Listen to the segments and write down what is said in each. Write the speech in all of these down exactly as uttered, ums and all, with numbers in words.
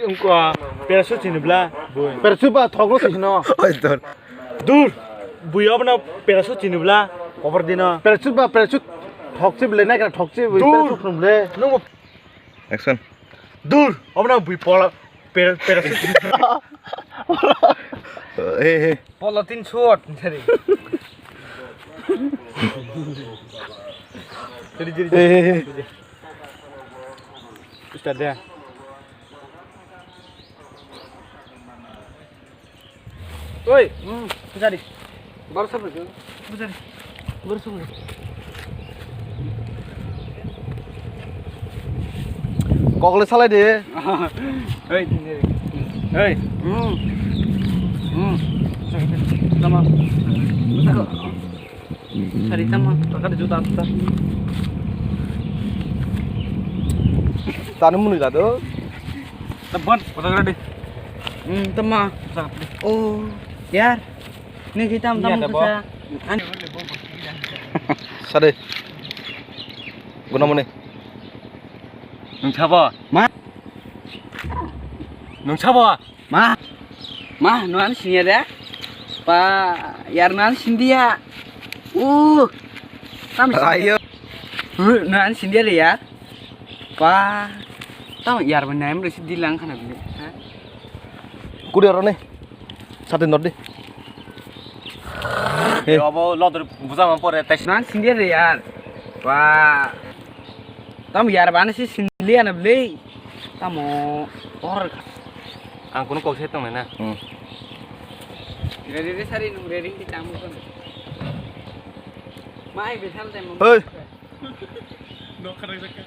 Wngkha, parachute chini bla, bui. Parachute ba thokno sihino. Oi, tor. Dur, bui obono parachute chini bla, kobor dino. Parachute ba parachute thokchi bele, naikra thokchi bui. Dur. Parachute phunum le. Nungbo. Action. Dur, obono bui pola, per-, parachute chini. Hey, hey. Polythene shot, sorry. Sorry, sorry, sorry. Hey, hey, hey. Start de. Oi, hmm, pujari. Baru siapa itu? Pujari. Baru siapa? Kokle salai de. Hei, hei. Hmm. Hmm. Tama. Sari tama, takar juta juta. Tanu munu jado. Teban, kota kara de. Hmm, tama. Oh, yar. Ni kita tam tam. Sade. Guna muni. Nung sabo? Ma? Nung sabo? Ma? Ma, no an sinya de? Pa, yar no an sindia. Uh. Tam ayo. No an sindia le yar. Pa. Tam yar ba naim re sidi lang khana bini. Ha? Kuri aro ne. Sate nor di. Hey. Abo lodor buja ma pore tes. No an sindia le yar. Pa. Tam yar bana si sinliya na beli. Tamo or. Ang kuno kok se tong na. Hmm. Ready, ready, sari nung ready, ready, tamu kon. Mai be sal tem. Hey. No khara jaka.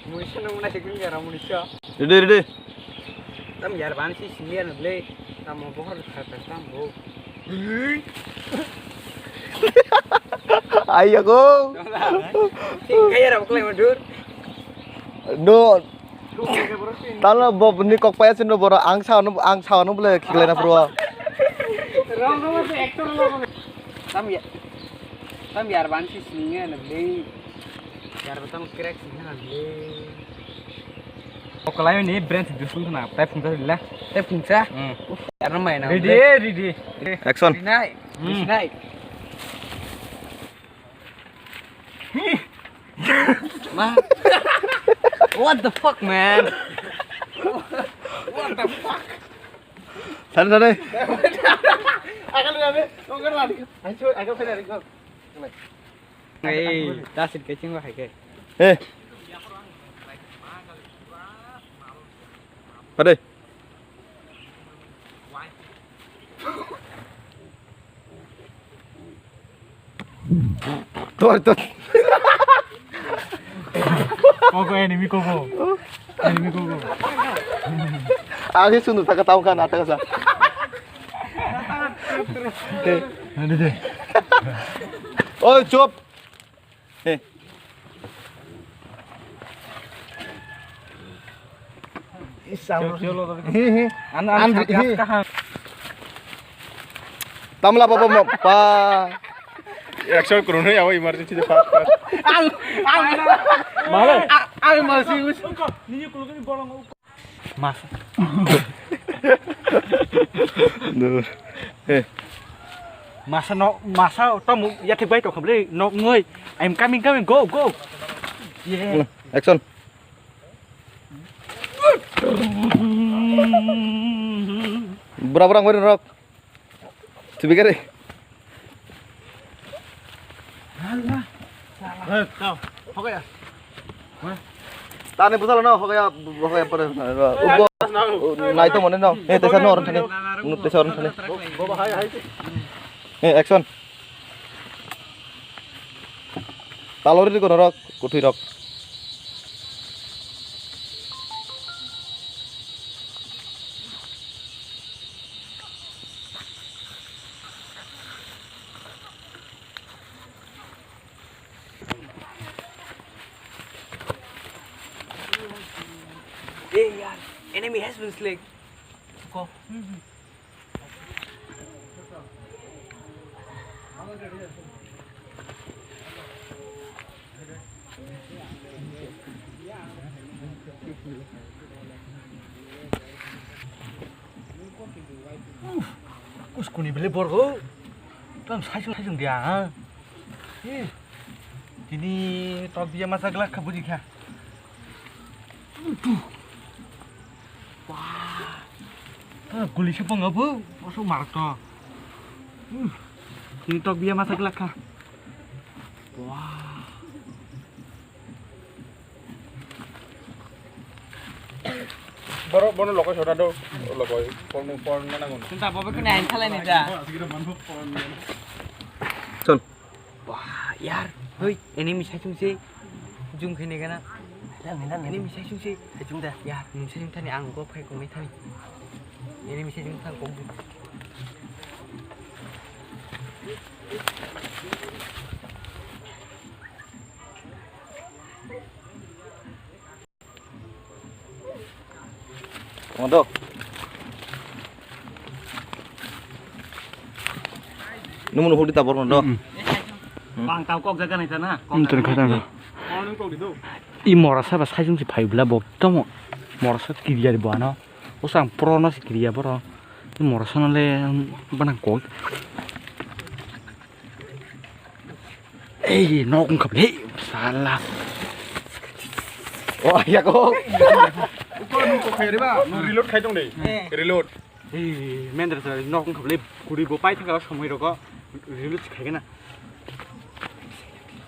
Mui se nung na se kun gara mui se. Ready, ready. Tam yar bana si sinliya na beli. Tamo bohor khata tam bo. Ayago. Kaya rok klai madur. No. Talo bo ni kok paya sino boro ang sa no ang sa no bole khiklai na pro. Rong rong se actor lo. Tam ya. Tam yar ban si singe na le. Yar ba tam crack singe na le. Okolai ni brand si dusun na. Tai phungsa le. Tai phungsa. Hmm. Uf, yar mai na. Ready, ready. Action. Ready nai. Hmm. Ready nai. Ma. What the fuck, man? What the fuck? Sana, sana. Akal ni, akal ni. Ayo, akal ni, akal ni. Hey, tasin kecing wah, kayak. Eh. Pade. Tor, tor. Koko enemy koko. Enemy koko. Agi sunu taka tahu kan ata kasa. Ini deh. Oi, chop. He. He, he. An, an, an, he. Tamla baba mo pa. Action kurun ya, emergency de pa. Al, al. Male. Al, al, masih. Nini kulukani bolong. Masa. Dur. Eh. Masa no, masa tamu yathik bai tongkha ble, nok ngoi. I'm coming, coming, go, go. Yeah. Action. Bura bura ngoi rok. Tubigari. Tani bujalo no, hogaya, hogaya pore. Ubo, nai to mone no. Eh, tesa no oron thani. Tesa oron thani. Eh, action. Talori di kono rok, kuthui rok. Hey, yaar, enemy has been slain. Go. Skuni bele borgo. Tam saisung saisung dia ha. Eh. Tini tok dia masa glak kha buji kha. Wah. Ah, guli se pang abu. Oso marak to. Hmm. Tini tok dia masa glak kha. Wah. Borok bono lokoi sora do, lokoi porno porno nango. Sinta bobo kene ain thalai ni da. Chon. Wah, yar, hoi, ini misai chung si, jum kene gana. Ini misai chung si, chung da. Yar, misai chung thani ang go phai kong thani. Ini misai chung thang kong. Mondo. Numun hudi tabor mondo. Bang tau kok jaga nai tana. Hmm, tun khata no. I mora saba saisung si phai bla bok tomo. Mora sa kiriya di bano. Usang pro no si kiriya boro. I mora sa no le banang kok. Ei, nok wngkha bele, sala. Oh, ya ko. Ko nu ko khairi ba, nu reload khai tong dei. Eh. Reload. Ei, mendra sa nok wngkha bele, kuri bo pai thaka somoi rogo reload khai gana.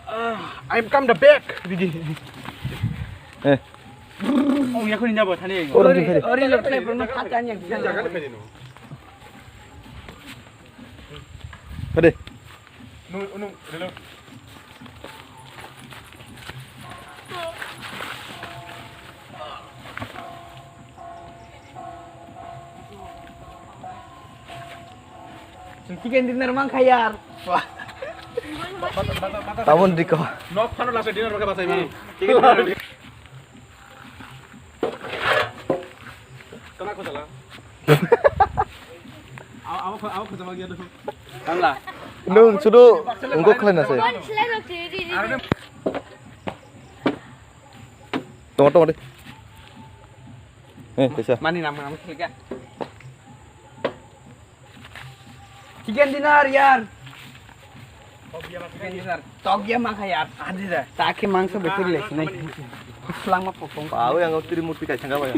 Ah, I am come the back, didi. Eh. Oh, ya ko ni jabo thani. Ori, ori lo thlai bro no phat ani. Jaga le khai dei no. Hade. Nu, nu, reload. Chicken dinner mang kha yar. Wah. Tabon diko. Nok phano lasa dinner maga basai mani. Chicken dinner. Tana ko jala. Aw, aw, aw, ko jala giya do. Tala. Nung sudu ungkuk khlai na se. Tongo, tongo de. Eh, kaisa. Mani nam, nam, khe ka. Chicken dinner, yar. Chicken dinner. Tok ya ma kha, yar. Adi da. Ta khe mangso betul le, sinai. Selangma popong. Pao yang tiri murti kai sangka ba.